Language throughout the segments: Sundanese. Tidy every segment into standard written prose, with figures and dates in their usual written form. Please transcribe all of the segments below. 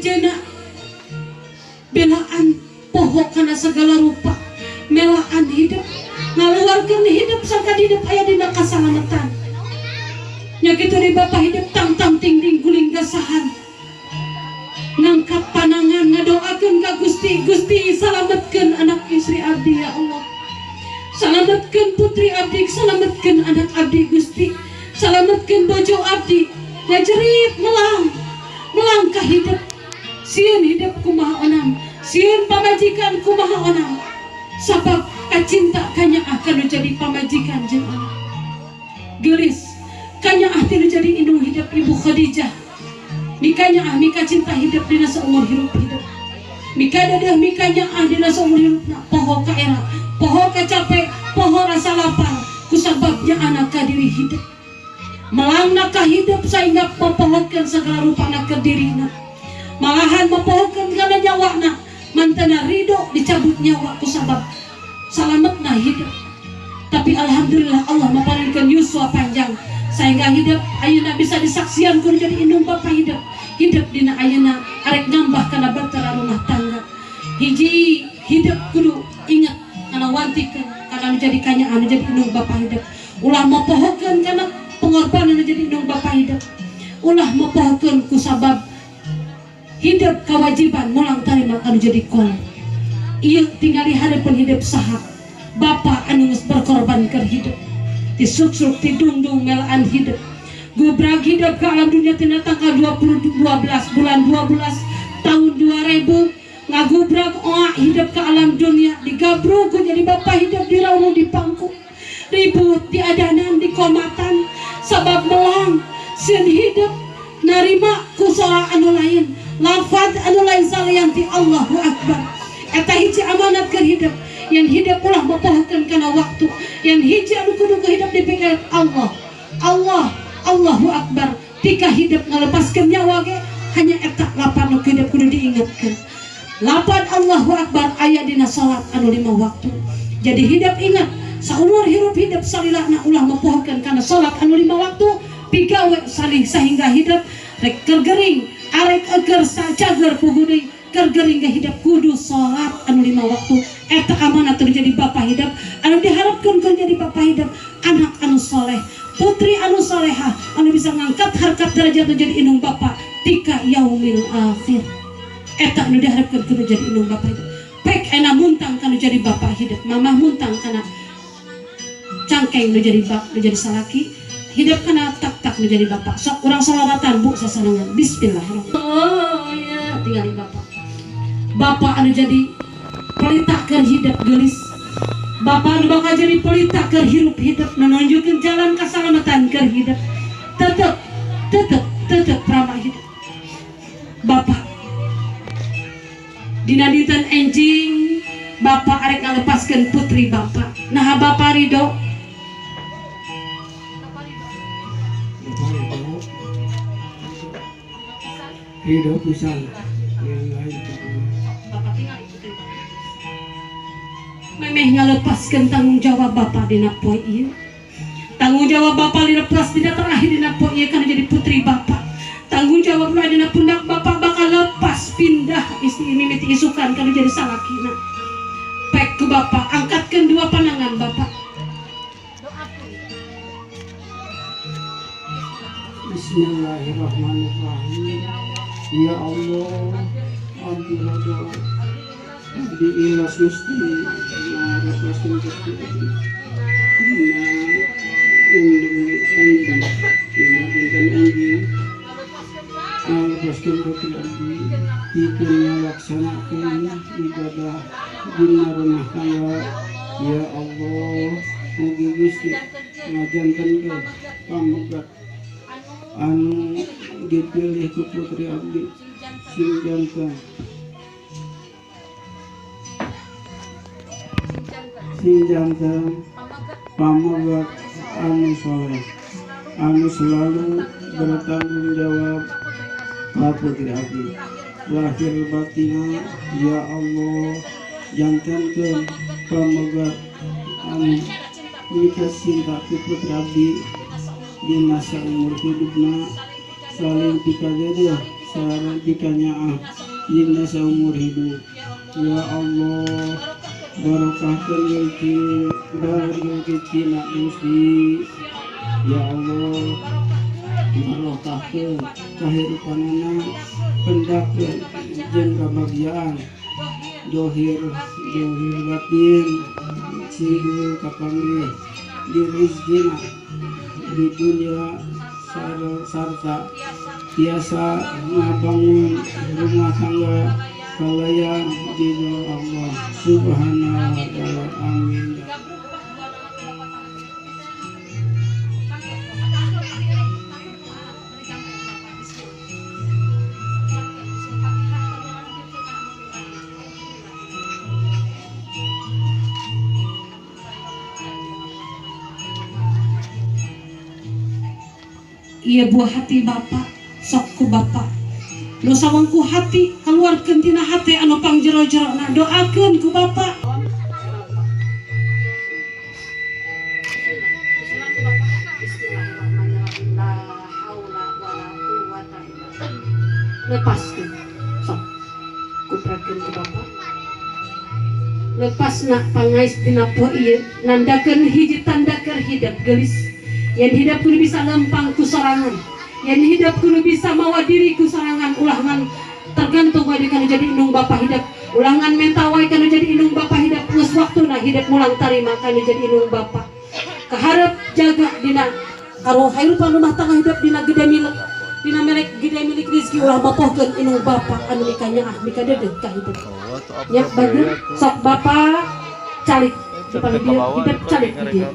anjeunna belaan poho kana segala rupa melaan hidup ngaluarkeun hidup sangkan hidup aya dina kasalamatan nya kitu di bapak hidup tang-tang ting-ting guling gasahan ngangkat panangan ngadoakeun ka Gusti. Gusti salametkeun anak istri abdi ya Allah, salametkeun putri abdi, salametkeun anak abdi Gusti, salametkeun bojo abdi. Ngajerit melang melang ka hidup, sieun hidup kumaha onang, sieun pamajikan kumaha onang, sabab kacinta kanyaah kanu jadi pamajikan jeung anak geulis kanyaah tinu jadi indung hidup Ibu Khadijah. Mikanyaah mika cinta hidup dina saumur hirup hidup, mika dedeuh mikanyaah dina saumur hirupna poho ka era, poho ka capek, poho rasa lapar kusababnya anak ka diri hidup melangna ka hidup sehingga mempohokeun segala rupana ke dirina, malahan mempohokeun kana nyawana mantena ridho dicabut nyawa kusabab salametna hidup. Tapi alhamdulillah Allah maparinkeun yuswa panjang sehingga hidup ayeuna bisa disaksian ku jadi indung bapa hidup. Hidup dina ayeuna arek nambah kana bahtera rumah tangga. Hiji hidup kudu ingat kana wantikeun kana nu jadi kanyaan nu jadi indung bapa hidup. Ulah mopohokeun kana pengorbanan nu jadi indung bapa hidup. Ulah mopohokeun ku sabab hidup kewajiban mulang tarima kanu jadi kolot. Ieu tingali hareupeun hidup saha bapa anu geus berkorban keur hidup, disuksuk tidungdung melaan hidup gubrag hidup ke alam dunia tina tanggal 20 12 bulan 12 tahun 2000 ngagubrag oa hidup ke alam dunia digabrug ku jadi bapa hidup dirawu di pangku ribut di adanan di komatan sabab melang sieun hidup narima ku sora anu lain lafad anu lain salian ti Allahu Akbar. Eta hiji amanat keur hidup yang hidup ulah mopohokeun kana waktu yang hiji anu kudu ku hidup dipikir Allah Allah Allahu Akbar. Tika hidup ngalepaskeun nyawa ge hanya eta lapan nu hidup kudu diingatkeun. Lapan Allahu Akbar aya dina salat anu 5 waktu. Jadi hidup ingat saumur hirup hidup salilana ulah mopohokeun kana salat anu 5 waktu pigawe salih sehingga hidup rek keur gering arek eger sacager puguh deui keur gering ge hidup kudu salat anu 5 waktu. Eta amanat terjadi bapa hidup anu diharapkeun keur jadi bapa hidup anak anu soleh, putri anu solehah anu bisa ngangkat harkat derajat jadi indung bapa tika yaumil akhir. Eta anu diharapkeun kudu jadi indung bapa hidup. Pek ena muntang kanu jadi bapa hidup, mamah muntang kana cangkeng nu jadi bap nu jadi salaki hidup kana tak-tak nu jadi bapak. Sok urang salawatan bu sasanangan. Bismillahirrahmanirrahim. Oh ya tinggali bapak. Bapak anu jadi pelita keur hidup geulis. Bapak anu bakal jadi pelita keur hirup hidup nunjukkeun jalan kasalamatan keur hidup. Tetep tetep tetep ramah hidup. Bapak dina dinten enjing bapak arek ngalepaskeun putri bapak. Naha bapak ridho? Ridho pisan. Lain-lain Bapak tinggal putri bapak. Memeh ngalepaskeun tanggung jawab bapak dina poe ieu. Tanggung jawab bapak dilepas dina terakhir dina poe ieu kana jadi putri bapak. Tanggung jawab nu dina pundak bapak bakal lepas pindah istri mimiti isukan kana jadi salakina. Pek ku bapak angkatkeun dua panangan bapak. Bismillahirrahmanirrahim. Ya Allah, abdi rodo abdi ilas Gusti ngalepaskeun Gusti abdi dina indung enjing dina dinten enjing ngalepaskeun putri abdi pikeun ngalaksanakeun ibadah dina rumah tangga. Ya Allah, mugi Gusti ngajantenkeun pamegat anu dipilih ku putri abdi sing janten sing janten pamegat anu soleh anu selalu bertanggung jawab ka putri abdi lahir batina. Ya Allah, jantenkeun pamegat anu mika cinta ku putri abdi dina saumur hidupna saling pikagedeh sareng pikanyaah dina saumur hidup. Ya Allah, barokahkeun rezeki Gusti. Ya Allah, barokahkeun kahirupanana, pendakkeun jeung kabagjaan dohir dohir batin siga kapanggih di rezekina di dunia sarta tiasa ngabangun rumah tangga kalayan ridho Allah Subhanahu wa ta'ala. Amin. Iya buah hati bapak, sok ku bapak. Nu sawangku hati keluarkeun tina hati anu pangjero-jerona, doakeun ku bapak. Lepaskeun, sok kuprakeun ku bapak. Lepasna pangais dina poe ieu nandakeun hiji tanda keur hidup geulis. Yang hidup kudu bisa lempang ku sorangan, yang hidup kudu bisa mawa diri ku sorangan, ulangan tergantung wae kana jadi indung bapa hidup, ulangan menta wae kana jadi indung bapa hidup, geus waktuna hidup mulang tarima kana jadi indung bapa. Kaharep jaga dina karuhairupan rumah tangga hidup dina gede milik, dina melek gede milik rezeki ulah bopohkeun indung bapa anu mikanyaah mikadeudeut ka hidup. Nya bagus sok bapa calik di paling dieu hidup calik di dieu.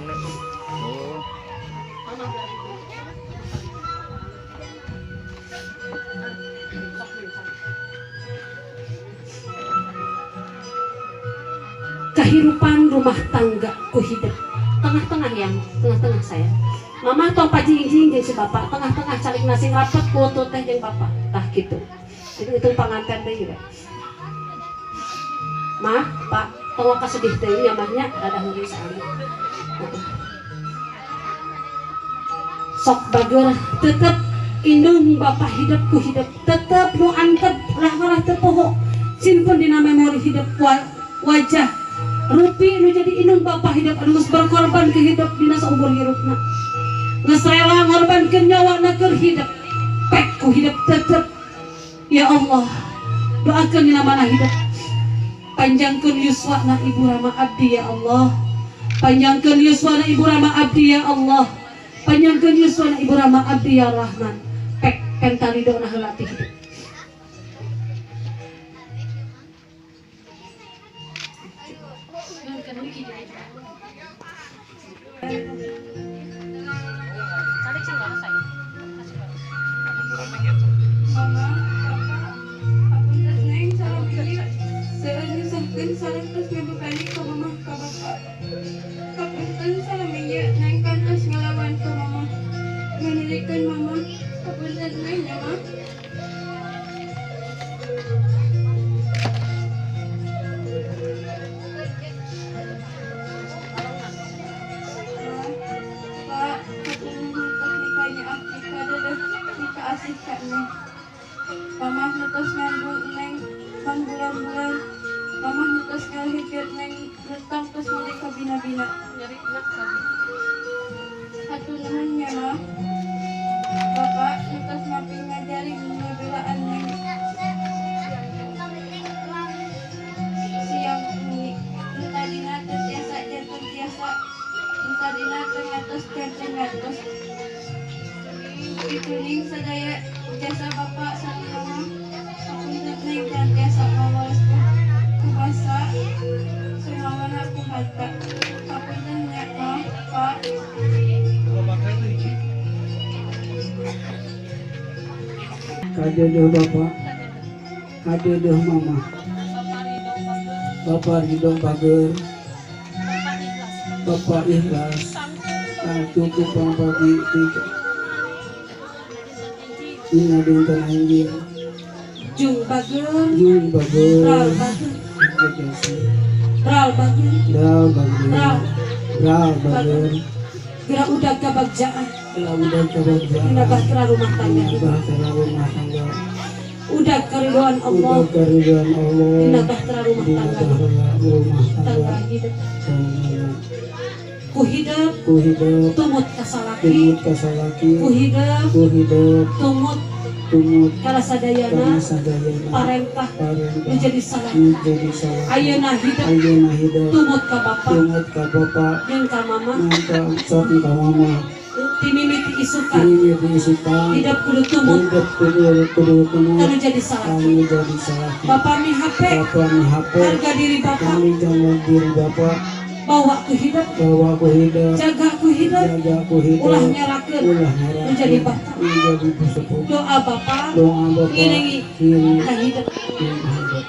Kehidupan rumah tangga ku hidup tengah-tengah yang tengah-tengah saya mama tong pajing-jing jeung si bapak tengah-tengah calik nasi rapet ku teh jeung bapak tah kitu itu panganten deui we mah pak tong kasedih teh nya mahnya rada heureuy saali sok bager tetep indung bapak hidup ku hidup tetep nu antep lah teu poho simpen dina memori hidup wajah rupi nu jadi indung bapak hidup anu geus berkorban ke hidup dina saumur hirupna geus rela ngorbankeun nyawana keur hidup pek ku hidup tetep. Ya Allah, doakeun dina mana hidup panjangkeun yuswana ibu rama abdi ya Allah, panjangkeun yuswana ibu rama abdi ya Allah, panjangkeun yuswana ibu rama abdi ya Rahman. Pek pentalido na heula ti hidup. Mamah nutos ngandung neng bulan-bulan, mamah nutos ngalahirkeun neng nutang tos mulai kabina-bina. Hatur nuhun nya mah. Bapak nutos mapi ngajari ngabelaan neng siang ini. Nu tadina teu tiasa janten tiasa, nu tadina teu ngatos janten ngatos. Kitu ning sadaya jasa bapak sareng mama. Hapunten neng dan tiasa ngawales ku basa sumawana ku harta. Hapunten nya mah pak. Kadeudeuh bapak, kadeudeuh mama, bapak ridho bager, bapak ikhlas, tangtu ku pangpagi tiga. Dina dinten anjing jung bager, jung bager, ral bager, ral bager, ral bager, ral bager, geura udag kabagjaan, geura udag kabagjaan, dina bahtera rumah tangga, dina bahtera rumah tangga. Udah keriduan Allah. Udah keriduan Allah. Dina bahtera rumah tangga. Rumah tangga. Hidup. Ku hidup. Ku hidup. Tumut kasalaki. Tumut kasalaki. Ku hidup. Ku hidup. Tumut. Tumut. Kana sadayana. Sadayana. Parentah. Parentah. Menjadi salah. Menjadi salah. Ayeuna hidup. Ayeuna hidup. Tumut ka bapa. Tumut ka bapa. Jeung ka mama. Jeung ka mama. Timimiti isukan. Timimiti isukan. Hidup kudu tumut. Hidup kudu tumut. Kanu jadi salah. Kanu jadi salah. Bapa mihape. Bapa mihape. Harga diri bapa. Kami jaga diri bapa. Bawa ku hidup. Bawa ku hidup. Jaga ku hidup. Jaga ku hidup. Ulah nyerakeun. Ulah nyerakeun. Menjadi bapa. Menjadi sepuh. Doa bapa. Doa bapa. Ngiringi. Ngiringi. Ka hidup. Hidup.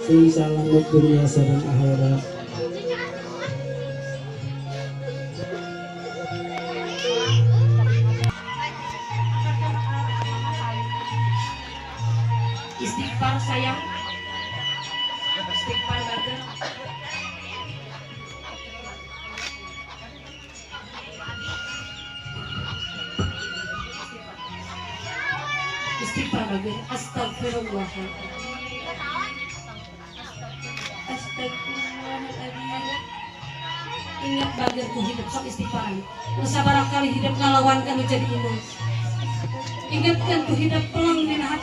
Sing salamet dunia sareng akhirat. Istighfar sayang, istighfar banget. Istighfar banget. Astagfirullah. Astagfirullahaladzim. Ingat bager ku hidup sok istighfaran. Nu sabaraha kali hidup ngalawan kanu jadi imam. Ingatkan ku hidup pelang dina hati.